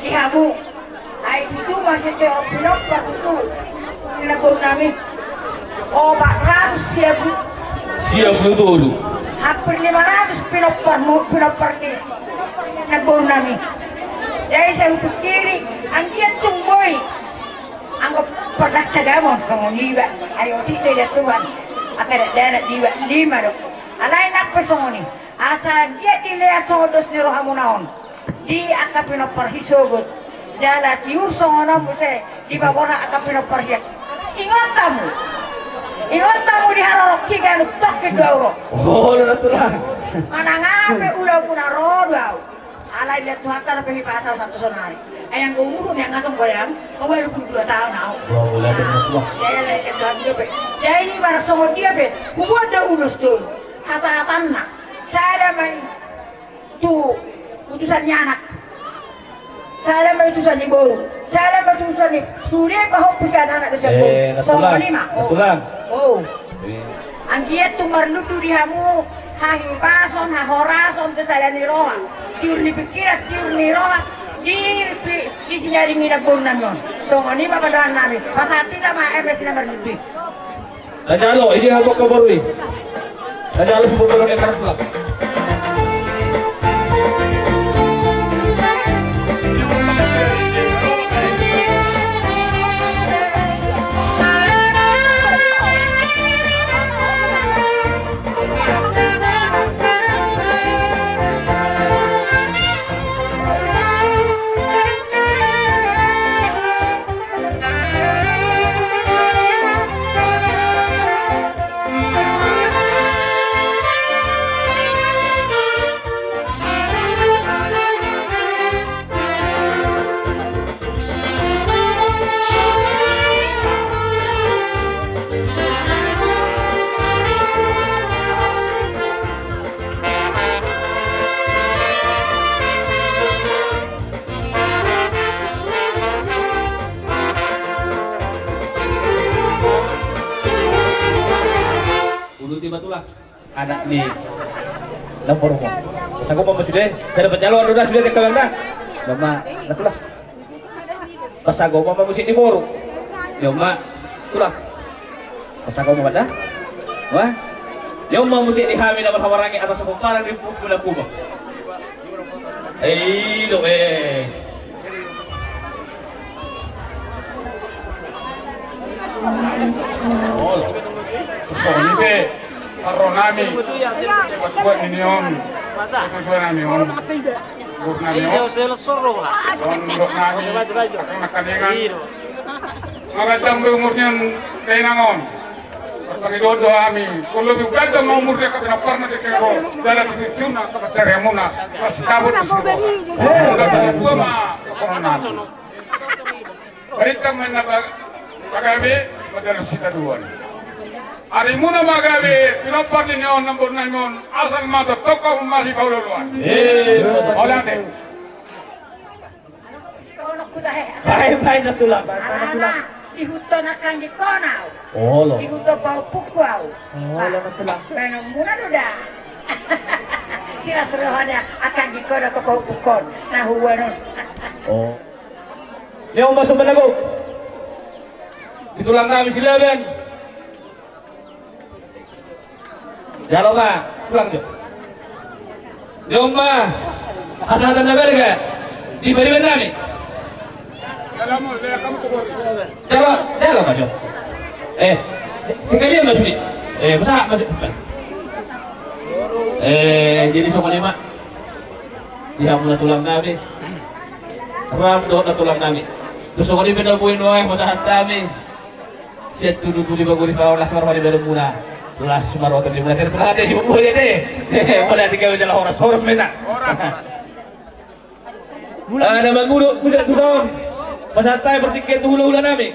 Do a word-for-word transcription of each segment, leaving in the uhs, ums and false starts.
Di hamu, ai tutu masih teor pinompar tutu. Namboru nami. Opat ratus sia pulu. Sia pulu tolu. Hampir lima ratus pinompar mu, pinompar ni. Namboru nami. Jadi saya pikiri, anggiat tung boi. Anggo pernah tagamon songon iba. Ayo tidak lihat Tuhan. Angka dakdanak di iba. Lima do. Alai nang pe songon i. Asa anggiat dilehon songon dos ni rohamuna on. Di angka pinompar hisogot. Jala tiur songon on muse. Di paborhat angka pinompar hian. Ingot hamu. Ingot hamu di harorok hian ganup tongkin do au ro. Oh, lo na tulang. Manang aha pe ulaonmuna ro do au. Alai lihat Tuhanta dope hipasao sampe sonari. Ai anggo umur ni angka tong goyang. Ualu pulu dua taon au. Wah, mulai dengan tua. Jadi alai lihat Tuhan dope. Jadi barang songon dia pe. Hubuat do ulos tolu. Hasahatanna. Sada ma i tu utusan ni anak. Sada ma i utusan ni boru. Sada ma i utusan ni sude pahompu sian anak do sian boru. Eh, na tulang. Songon i ma. Na tulang. Oh. Anggiat tung marlundu di hamu hahipason, hahorason, kesadaran ni roha. Tiur ni pikiran, tiur ni roha. Di pi-, di sinaring ni namboru nami on. Songon i ma pandohan nami. Pasahat hita ma M S na marlundu i. Tajalo, ini apa kabar ni? Tajalo, sebut dulu, eh, keras pula. Uduti ma tulang. Anak ni namboru on. Pasagoman ma sude. Sada panjaloan do da sude, teka bang da. Nama, na tulang. Pasagoman ma musik ni boru. Yo ma, tulang. Pasagoman ma da. Wah. Yo ma musik ni hami na marhahamaranggi atas hapomparan ni Ompu Laku. Eh, ilo, eh. Olo. Songon i pe, parro nami. Buat-buat ni on. Buat-buat nami on. Buat nami on. Buat nami. Akan makan dengan. Nga ganjang be umur ni on, dainang on. Marpangidoan do hami, molo be ganjang ma umur ni angka pinompar na di kero, jala di tujuan angka pansarianmuna, masih kabut di sini. Molo be tua ma, konon nami. Barita ma na ba-, pagabe, madalan sitaduan. Arimuna ma gabe, pinompar ni on, namboru nami on, asal ma tongtong masih paolo-oloan. Eh. Ola te. Bae, bae na tulang. Alana dihuton angka anggingkon au. Olo. Dihuton pahompungku au. Olo na tulang. Baenon muna do da. Silas roha ni angka anggingkon dohot pahompungkon. Na huboan on. Oh. Lehon ma somba na gok. Di tulang nami Silaban. Jalo ma, pulang jo. Jom ma. Hasahatan na balga. Di pariban nami. Jalo, jalo ma jo. Eh, sekalian ma sude. Eh, masa, masa. Eh, jadi songon i ma. Di hamu na tulang nami. Rap dohot na tulang nami. Tu songon i pe na boi nuaeng pasahat hami. Sian tudu-tudu di baguri paolas marmari badan muna. Las maroto di muna terperhati si bubur ya deh. Muna tiga jala horas, horas mena. Horas. Ah, na mangudut, muna tu son. Pasahat hami partingkian tu hula-hula nami.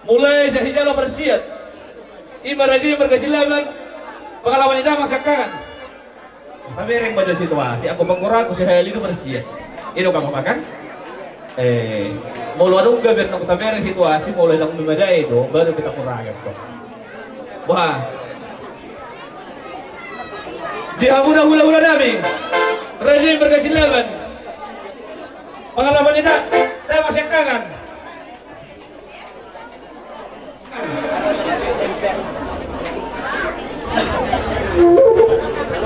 Mulai sian hijalo parsiat. Ima raja i marga Silaban. Pangalaman i damang siangkangan. Tabereng ma jo situasi, anggo panggoraku sahali do marsiat. I do gak apa-apa kan? Eh, molo adong gabe nang tabereng situasi, molo nang memadai do, baru kita kurang ya. Wah. Di hamu na hula-hula nami. Raja i marga Silaban. Pangalaman inna, da masiangkangan.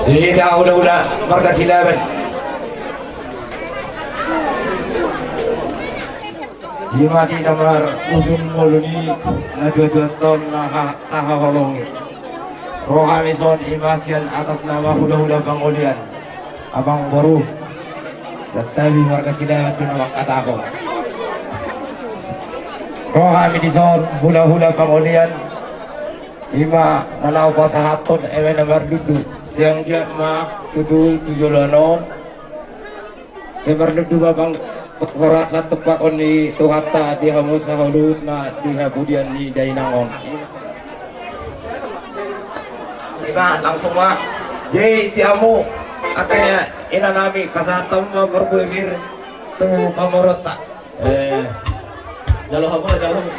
Ida, ula-ula marga Silaban. Ima di na marusung ngolu ni na dua-dua ton na ha-, tahaholongi. Roha mison ima sian atas nama hula-hula pangolian. Abang boru. Santabi marga Silaban tu na mangkatahon. Roha mi dison hula-hula pangolian. Ima na laho pasahathon eme na marlundu. Sianggiat ma tutu tu joloan on. Sai marlundu ma pang horas tumpahon ni Tuhanta di hamu saluhutna di hapudian ni dainang on. Ima langsung ma. Jadi di hamu angka inanami pasahathon ma marbue pir tu pamoruonta. Eh, jalo hamu, jalo hamu.